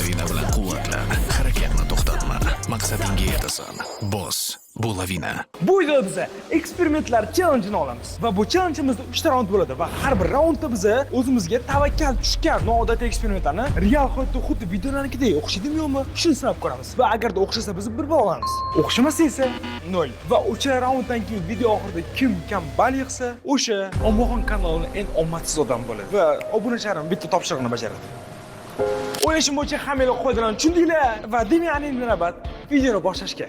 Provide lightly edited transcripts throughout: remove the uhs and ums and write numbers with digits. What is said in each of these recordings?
Lavina bilan quvvatlan, harakatni to'xtatma. Maqsadingga yetasan. Bos bu lavina. Bu videoda biza eksperimentlar challenge'ini olamiz. Va bu challenge'imizda 3 ta raund bo'ladi va har bir raundda biza o'zimizga tavakkal tushgan noodatiy eksperimentlarni real hayotda xuddi videolarnikidek o'xshaydimi yo'qmi, shuni sinab ko'ramiz. Va agarda o'xshasa biz 1 ball olamiz. O'xshamasa esa 0. Va o'sha raunddan keyin video oxirida kim kam ball yig'sa, o'sha Omoxon kanalining eng omadsiz odam bo'ladi va obunachilarim bitta topshiriqni bajaradi. O'ylashim bo'yicha hammanglar qoidalarni tushundinglar va demak ana endi navbat videoni boshlashga.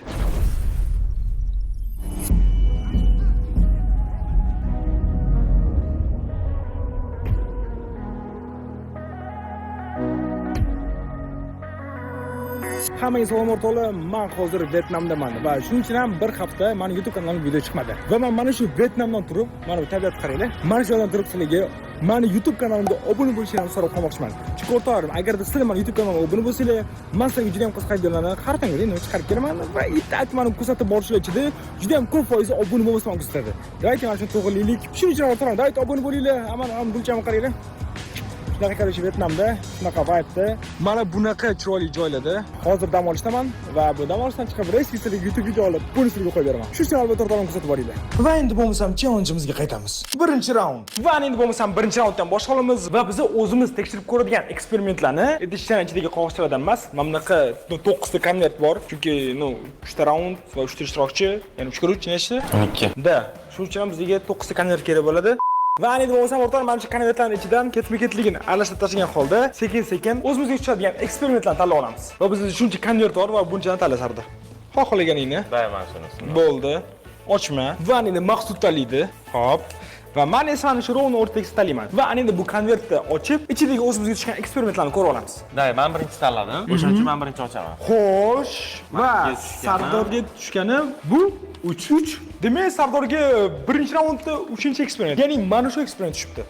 Hammaga salom o'rtoqlar, men hozir Vyetnamdaman va shuning uchun ham bir hafta meni YouTube kanalimga video chiqmadi. Va men mana shu Vyetnamdan turib, mana bu tabiatni qaranglar. Mana shu yerdan turib sizlarga meni YouTube kanalimga obuna bo'lishinglarni so'rab qolmoqchiman. Chunki o'rtoqlarim, agarda sizlar meni YouTube kanalimga obuna bo'lsanglar, men sizlarga juda ham qiziq videolarni har tanga chiqarib kelaman va itak meni kuzatib borishlar ichida juda ham ko'p foizi obuna bo'lmasam kuzatadi. Давайте mana shuni to'g'rilaylik. Shuning uchun o'rtoqlarim, давайте obuna bo'linglar. Aman, gulchamni qaranglar. Shunaqa короче Vyetnamda, shunaqa vibe'da, mana bunaqa chiroyli joylarda hozir dam olishdaman va bu dam olishdan chiqib resmi sizlarga YouTube video olib, buni sizlarga qo'yib beraman. Shu uchun albatta o'rtoqlarim kuzatib boringlar. Va endi bo'lmasam challenge'imizga qaytamiz. Birinchi raund. Va endi bo'lmasam birinchi raunddan boshlaymiz va biz o'zimiz tekshirib ko'radigan eksperimentlarni idishdan ichidagi qog'ozchalardan emas, mana bunaqa 9 ta konvert bor. Chunki, ну, 3 ta raund va 3 ta ishtirokchi, ya'ni 3 ga 3 nechta? 12. Da, shuning uchun ham bizga 9 ta konvert kerak bo'ladi. Va endi bo'lmasam o'rtoqlar, mana shu konvertlarning ichidan ketma-ketligini aralashtirib tashlagan holda sekin-sekin o'zimizga tushadigan eksperimentlarni tanlab olamiz. Va bizda shuncha konvert bor va bunchani tanlasardi. Xohlaganingni. Day mana shuni. Bo'ldi. Ochma. Va endi Maqsud tanlaydi. Hop. Va men esa mana shu rovni o'rtadagisini tanlayman. Va endi bu konvertni ochib, ichidagi o'zimizga tushgan eksperimentlarni ko'ra olamiz. Day, men birinchi tanladim. O'shaning uchun men birinchi ochaman. Xo'sh, va Manga tushgani- Sardorga tushgani bu 3 3. Demak, Sardorga birinchi raundda 3-eksperiment, ya'ni mana shu eksperiment tushibdi.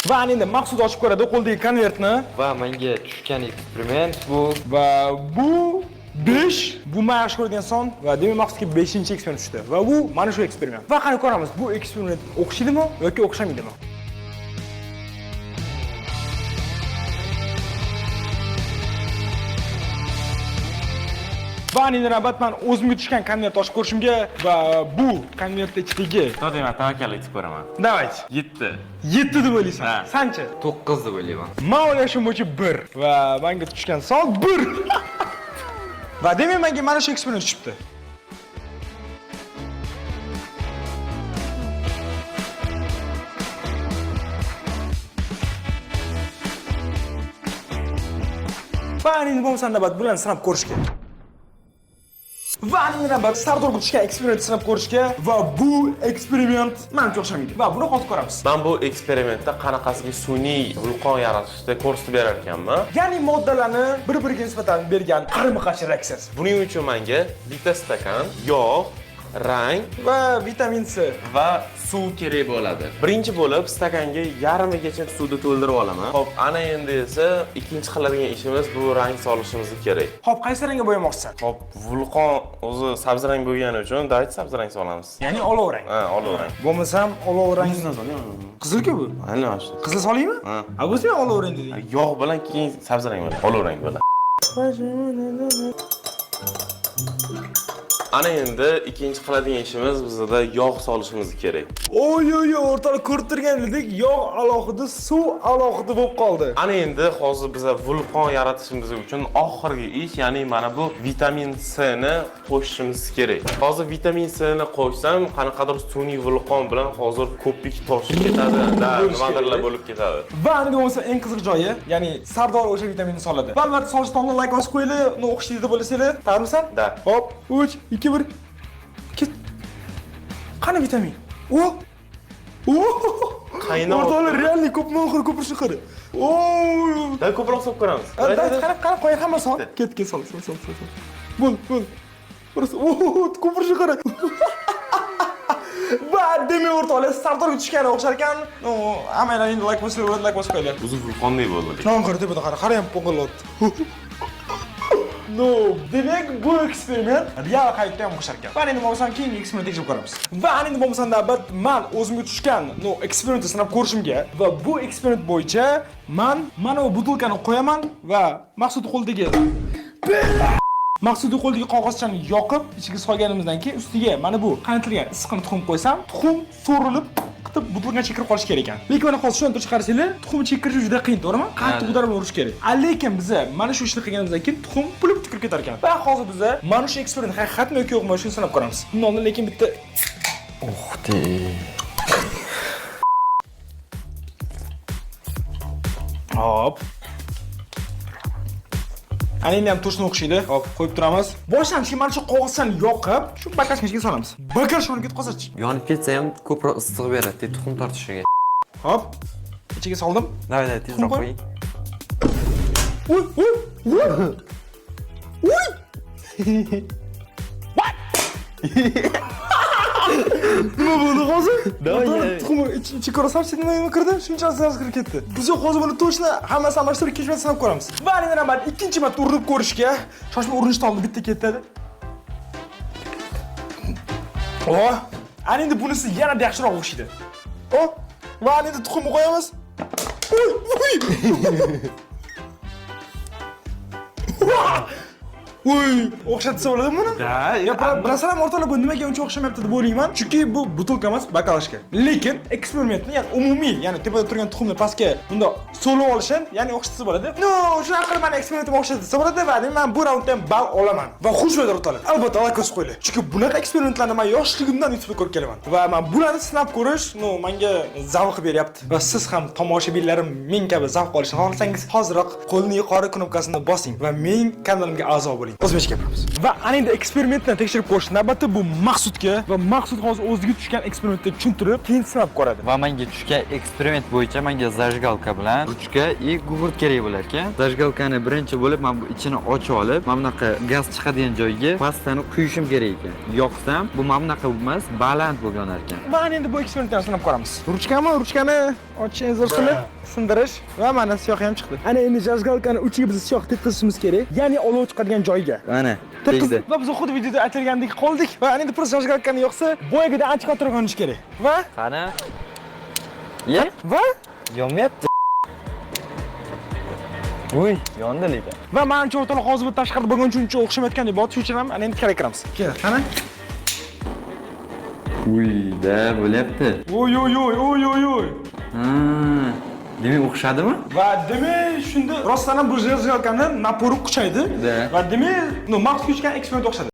Va ana endi Maqsud ochib ko'radi qo'ldagi konvertni Va menga tushgan eksperiment bu va bu 5, bu men yaxshi ko'radigan son va demak Maqsudga 5-eksperiment tushdi va bu mana shu eksperiment. Va qani ko'ramiz, bu eksperiment o'xshaydimi yoki o'xshamaydimi? Va endi navbat man o'zimga tushgan konvert ochib ko'rishimga va bu konvertni ichidagi To'g'ri, men tavakkallik qilib ko'raman. Давайте. 7. 7 deb o'ylaysan. Ha. Sanchi? 9 deb o'ylayman. Man o'ylashim bo'yicha 1 va menga tushgan son 1. Va demak menga mana shu eksperiment tushibdi. Va endi bo'lmasa navbat bularni sinab ko'rishga. Va endi navbat Sardorga tushgan eksperimentni sinab ko'rishga va bu eksperiment menimcha o'xshamaydi. Va buni hozir ko'ramiz. Men bu eksperimentda qanaqasiga sun'iy vulqon yaratishni ko'rsatib berar ekanman. Ya'ni moddalarni bir-biriga nisbatan bergan qarama-qarshi reaksiyasi. Buning uchun menga bitta stakan yog', rang Va vitamin C. va suv kerak bo'ladi. Birinchi bo'lib stakanga yarmigacha suvni to'ldirib olaman. Xo'p, ana endi esa ikkinchi qiladigan ishimiz bu rang solishimiz kerak. Xo'p, qaysi rangga bo'yamoqchisan? Xo'p, vulqon o'zi sabzi rang bo'lgani uchun давайте sabzi rang solamiz. Ya'ni olov rang. Ha, olov rang. Bo'lmasam olov rang. Qizil-ku bu. Ana shu. Qizil solingmi? Ha. A bo'lsa ham olov rang deding. Yog' bilan keyin sabzi rang bo'ladi, olov rang bo'ladi. Ana endi ikkinchi qiladigan ishimiz bizda yog' solishimiz kerak. Oy oy oy, o'rtoqlar ko'rib turganidek yog' alohida, suv alohida bo'lib qoldi. Ana endi hozir biza vulqon yaratishimiz uchun oxirgi ish, ya'ni mana bu vitamin C ni qo'shishimiz kerak. Hozir vitamin C ni qo'shsam, qanaqadir sun'iy vulqon bilan hozir ko'pik toshib ketadi, da, nimadirlar bo'lib ketadi. Va endi bo'lmasa eng qiziq joyi, ya'ni Sardor o'sha vitaminni soladi. Va albatta solishdan oldin like bosib qo'yinglar, uni o'xshaydi deb o'ylasanglar, tayyormisan? Da. Hop, 3 2 1. Ket. Qani vitamin? O! O! Qaynoq. O'rtoqlar, realniy ko'p oxiri ko'pirishni qara. O! Da ko'proq solib ko'ramiz. Давай, qara, qara, qo'y, hamma sol. Ket, ket, sol, sol, sol, sol. Bo'l, bo'l. Просто, o, ko'pirishni qara. Va demak o'rtoqlar, Sardorga tushgani o'xshar ekan. No, hammanglar endi like bosib, like bosib qo'yinglar. O'zi vulqondek bo'ldi. Non qara, tepada qara, qara ham po'ng'ilyapti. No, demak bu eksperiment real hayotda ham o'xshar ekan. Va endi bo'lmasam keyingi eksperiment tekshirib ko'ramiz. Va endi bo'lmasam navbat man o'zimga tushgan, no, eksperimentni sinab ko'rishimga va bu eksperiment bo'yicha man mana bu butilkani qo'yaman va Maqsud qo'lidagi Maqsudni qo'lidagi qog'ozchani yoqib, ichiga solganimizdan keyin ustiga mana bu qaynatilgan issiqqina tuxum qo'ysam, tuxum so'rilib qitib butilkani ichiga kirib qolishi kerak ekan. Lekin mana hozir shuni chiqarsanglar, tuxum ichiga kirishi juda qiyin, to'g'rimi? Qattiq udar bilan urish kerak. Lekin biza mana shu ishni qilganimizdan keyin tuxum pulib kirib ketar ekan. Va hozir biza mana shu eksperiment haqiqatmi yoki yo'qmi shuni sinab ko'ramiz. Bundan oldin lekin bitta Ух ты. Hop. Ana endi ham to'shni o'xshaydi. Hop, qo'yib turamiz. Boshlanishga mana shu qog'ozchani yoqib, shu baklashka ichiga solamiz. Baklash yonib ketib qolsa-chi? Yonib ketsa ham ko'proq issiq beradi tuxum tortishiga. Hop. Ichiga soldim. Давай, давай, tezroq Tuxum qo'y. qo'ying. Uy, uy, uy. Uy! What? Nima bo'ldi hozir? Давай, Tuxumi ichi ko'rasam, nima kirdi? Shuncha narsa kirib ketdi. Biz hozir buni to'shni hammasi almashtirib ikkinchi marta sinab ko'ramiz. Va endi navbat ikkinchi marta urinib ko'rishga. Shoshma, urinishdan oldin bitta ketadi. Oh, ana endi bunisi yanada yaxshiroq o'xshaydi. Oh, va ana endi tuxumni qo'yamiz. Uy, uy. Uy, o'xshatsa bo'ladimi buni? Da, Ya, bilasizlarmi, o'rtoqlar, bu nimaga uncha o'xshamayapti deb o'ylayman. Chunki bu butilka emas, bakalashka. Lekin eksperimentni, ya'ni umumiy, ya'ni tepada turgan tuxumni pastga bundoq so'lib olishini, ya'ni o'xshatsa bo'ladi. No, shunaqa qilib mani eksperimentim o'xshatsa bo'ladi va men bu raundda ham ball olaman. Va xush bo'ladi o'rtoqlar. Albatta like bosib qo'yinglar. Chunki bunaqa eksperimentlarni men yoshligimdan YouTube'da ko'rib kelaman. Va men bularni sinab ko'rish, no, menga zavq beryapti. Va siz ham tomoshabinlarim men kabi zavq olishni xohlasangiz, hoziroq qo'lni yuqori knopkasini bosing va men kanalimga a'zo bo'ling. O'zimizcha gapiramiz. Va ana endi eksperimentni tekshirib ko'rish navbati bu Maqsudga va Maqsud hozir o'ziga tushgan eksperimentni tushuntirib, keyin sinab ko'radi. Va menga tushgan eksperiment bo'yicha menga зажигалка bilan ruchka и gugurt kerak bo'lar ekan. Зажигалка ni birinchi bo'lib men bu ichini ochib olib, mana bunaqa gaz chiqadigan joyga pastani quyishim kerak ekan. Yoqsam, bu mana bunaqa emas, baland bo'lib yonar ekan. Va ana endi bu eksperimentni sinab ko'ramiz. Ruchkami? Ruchkani ochishingiz usuli sindirish va mana siyoh ham chiqdi. Ana endi зажигалка ni uchiga biz siyoh tekkizishimiz kerak, ya'ni olov chiqadigan joyga. Mana, Tekkiz tegdi. va biz xuddi videoda aytilgandek qoldik va ana endi просто зажигалка ni yoqsa, boyagidan ancha kattaroq yonishi kerak. Va Qani? Ye? va Yonmayapti. Uy, yondi lekin. Va manimcha o'rtoqlar hozir bu tashqarida bo'lgan uchun uncha o'xshamayotgandek bo'ldi. Shuning uchun ham ana endi kerak kiramiz. Kel, qani? Uy, da bo'lyapti. Oy oy oy oy oy oy. Ha, demak o'xshadimi? Va demak shunda rostdan ham bu зажигалка ni напор i kuchaydi. Da. Va demak, no, maqsud kuchgan eksperiment o'xshadi.